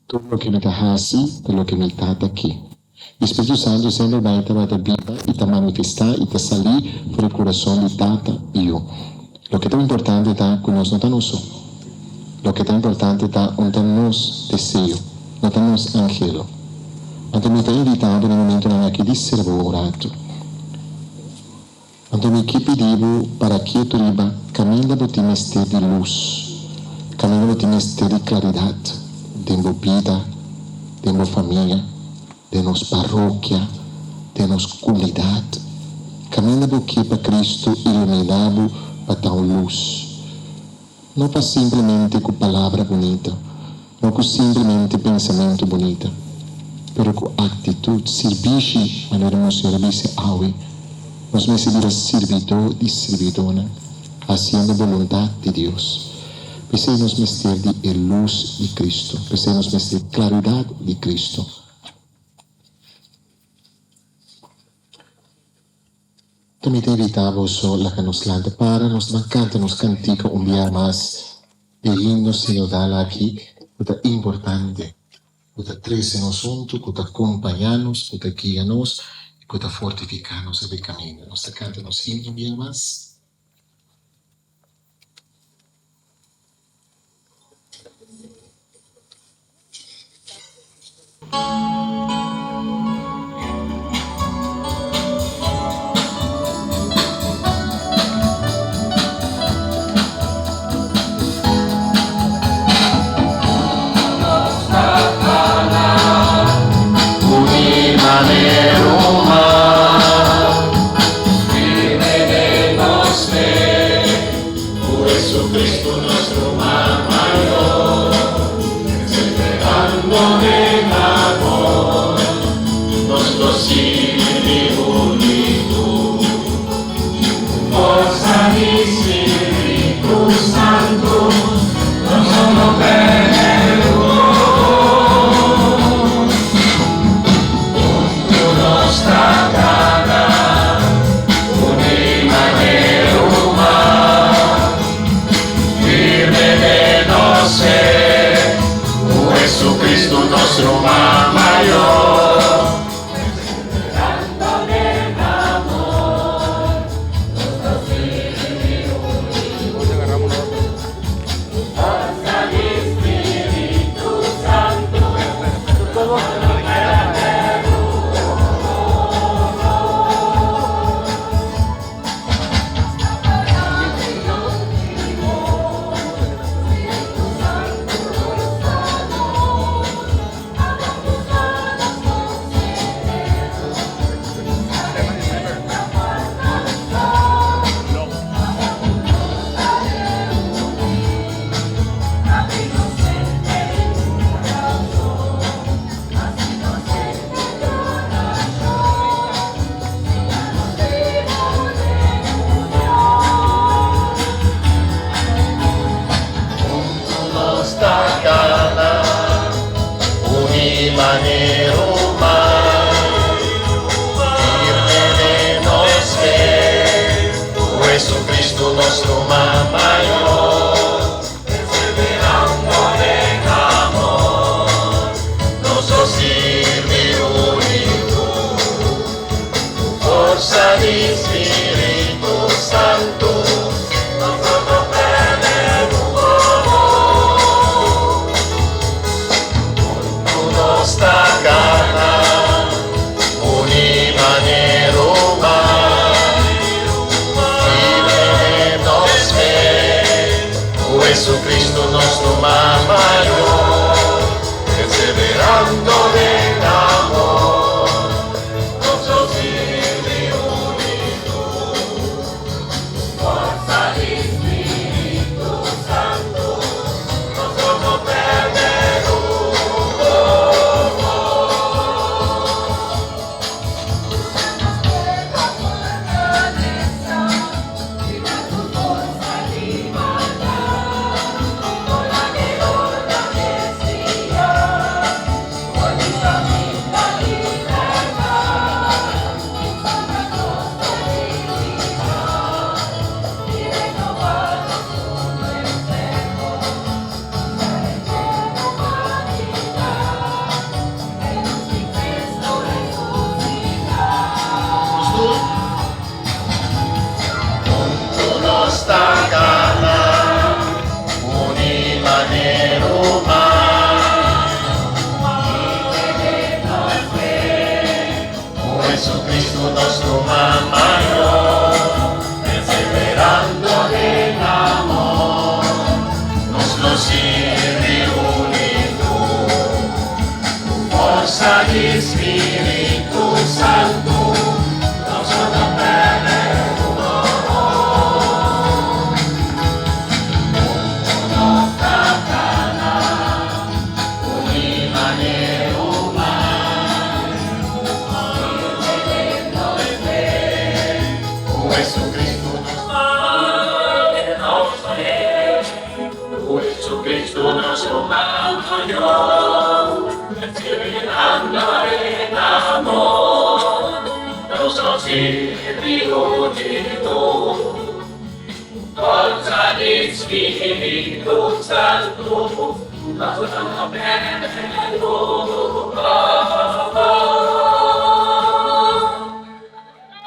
Tur loke mi ta hasi ta loke mi Tata ke. I Spiritu Santu semper bai tabata biba i ta manifestá i ta salí for e kurason di Tata i Yu. Loke ta importante ta ku nos no ta nos so. Loke ta importante ta un ta nos deseo, no ta nos anhelo. Anto mi ta invitá bo na e momentunan aki di sera bo un ratu. Anto mi ke pidi bo para ketu riba kaminda bo tin mester di lus, kaminda bo tin mester di klaridat den bo bida, den bo famia, den nos parokia, den nos komunidat. Kaminda bo ke pa Kristu iluminá bo pa ta un lus. No pa simplemente ku palabra bunita, no ku simplemente pensamentu bunita, pero ku aktitut, sirbishi, manera nos Señor a bisa awe, nos mester bira sirbidó di sirbidónan, hasiendo boluntat di Dios. P'esei nos mester di e lus di Kristu, p'esei nos mester di klaridat di Kristu. Ta mi ta invitá boso laga nos lanta para nos ban kanta nos kantika un bia mas e himno sinodal aki ku ta importante, ku ta trese nos huntu, ku ta kompañá nos, ku ta guia nos i ku ta fortifiká nos riba e kaminda. Nos ta kanta nos himno un bia mas.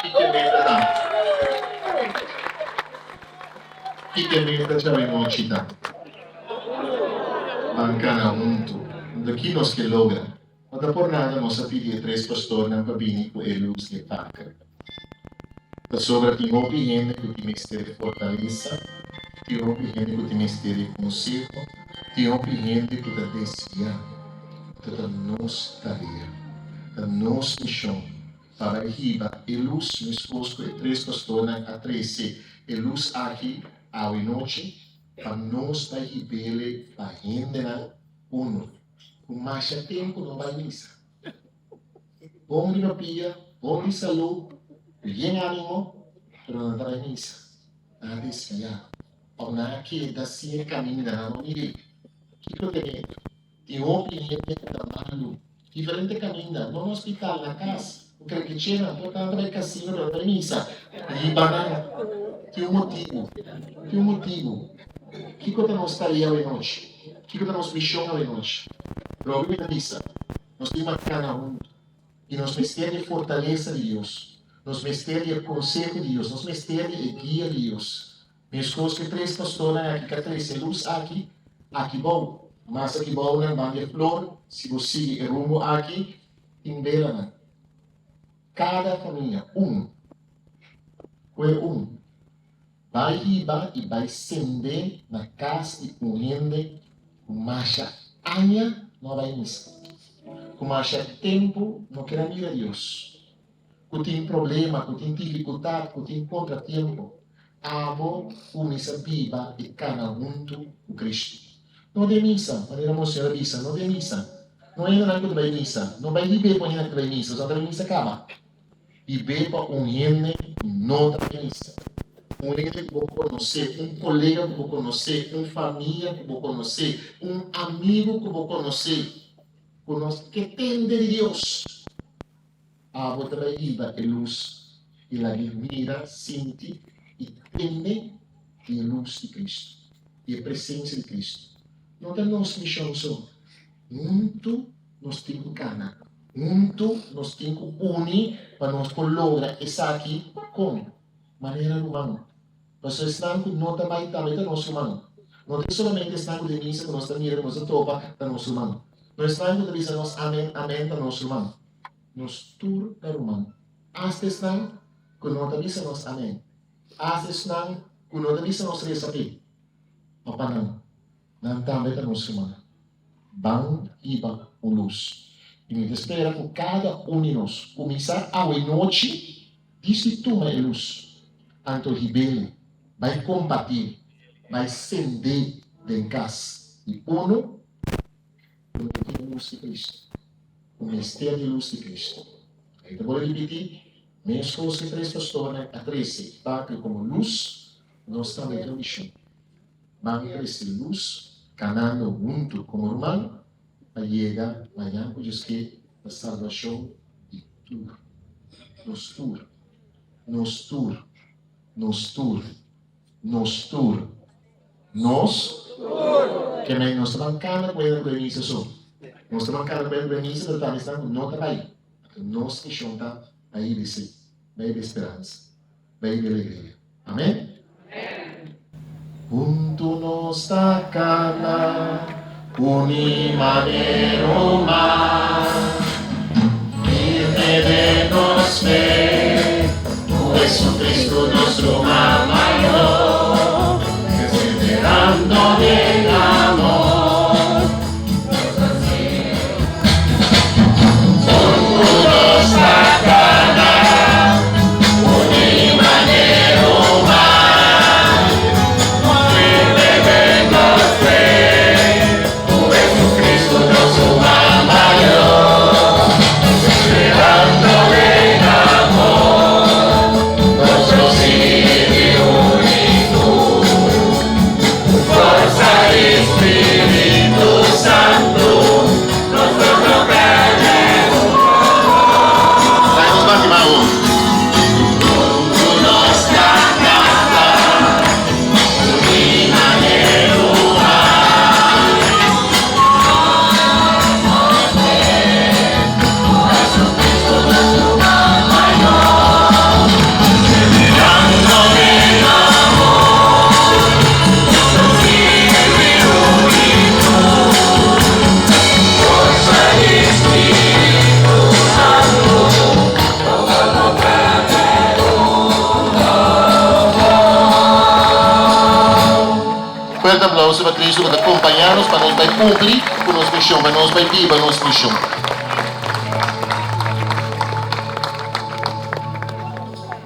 Kiko e meta ta? Kiko e meta djawe nochi ta? Ban kana huntu. Anto ki nos ke logra? No ta por nada nos a pidi e tres pastornan pa bini ku e lus di e fakel. Pasobra tin hopi hende ku tin mester di fortalesa, tin hopi hende ku tin mester di konseho, tin hopi hende ku ta desviá. Anto ta nos tarea, ta nos mishon pa bai hiba e lus meskos ku e tres pastornan a trese e lus aki awe nochi, pa nos bai hib'ele pa hendenan unu ku masha tempu no bai misa. Bon riba pia, bon di salú, ku yen ánimo, pero nan ta bai misa. Nan a desviá òf nan a keda sin e kaminda, nan no mir'é. Kiko ta meta? Tin hopi hende ku ta malu. Diferente kaminda, no na hospital, na kas, ku krekechenan, por ta nan ta bai kasino pero nan ta bai misa. Riba nan. Tin un motibu. Tin un motibu. Kiko ta nos tarea awenochi? Kiko ta nos mishon awenochi? Loke mi ta bisa, nos tin marká huntu i nos mester di e fortalesa di Dios, nos mester di e konseho di Dios, nos mester di e guia di Dios. Meskos ku e tres pastornan aki ka trese lus aki, aki bou. Mas aki bou nan ban di e flor, si bo sigui e rumbo aki, tin belanan. Kada famia, un. Kue un. Bai hiba i bai sende na kas di un hende ku masha aña no a bai misa, ku masha tempu no ker a mira Dios, ku tin problema, ku tin difikultat, ku tin kontratiempo. Abo kuminsá biba i kana huntu ku Kristu. No den misa, manera Monseñor a bisa, no den misa. No hendenan ku ta bai misa, no bai hib'é pa un hende ku ta bai misa, pasobra ta bai misa kaba. Hib'é pa un hende ku no ta bai misa. Un hende ku bo konosé, un kolega ku bo konosé, un famia ku bo konosé, un amigu ku bo konosé, ku nos ke tende di Dios. Abo ta bai hiba e lus i lag'é mira, sinti i tende di e lus di Kristu, di e presensia di Kristu. No ta nos mishon so. Huntu nos tin ku kana. Huntu nos tin ku uni pa nos por logra esaki kon? Manera ruman. Pasobra esnan ku no ta bai tambe ta nos ruman. No ta solamente esnan ku den misa ku nos ta mira, ku nos ta topa, ta nos ruman. No esnan ku ta bisa nos amen, amen ta nos ruman. Nos tur ta ruman. Asta esnan ku no ta bisa nos amen. Asta esnan ku no ta bisa nos resa p'e. Ma pa nan, nan tambe ta nos ruman. Ban hiba un lus. I mi ta spera ku kada un di nos kuminsá awe nochi disi tuma e lus, anto hib'el, bai kompartí, bai send'é den kas di unu ku no tin lus di Kristu, ku mester di lus di Kristu. Ahí ta por ripití, meskos ku e tres pastornan a trese e papia komo lus, nos tambe ta un mishon. Ban trese lus kanando huntu komo ruman pa yega mañan ku Dios ke pa salbashon di tur. Nos tur. Nos tur. Nos tur. Nos tur. Nos tur. Ke men nos ta ban kana ku hende ku bai misa so. Nos ta ban kana ku hende ku bai misa pero tambe esnan ku no ta bai. Anto nos mishon ta bai hiba esei. Bai hiba e speransa. Bai hiba e alegria. Amen. Huntu nos ta kana uni manera ruman. Firme den nos fe, ku Jesucristo nos ruman mayor, perseverando den amor. Nos ta sigui. Huntu nos ta kana uni manera ruman. Firme den nos fe, ku Jesucristo nos ruman mayor. Pa nos bai kumpli ku nos mishon, pa nos bai biba nos mishon.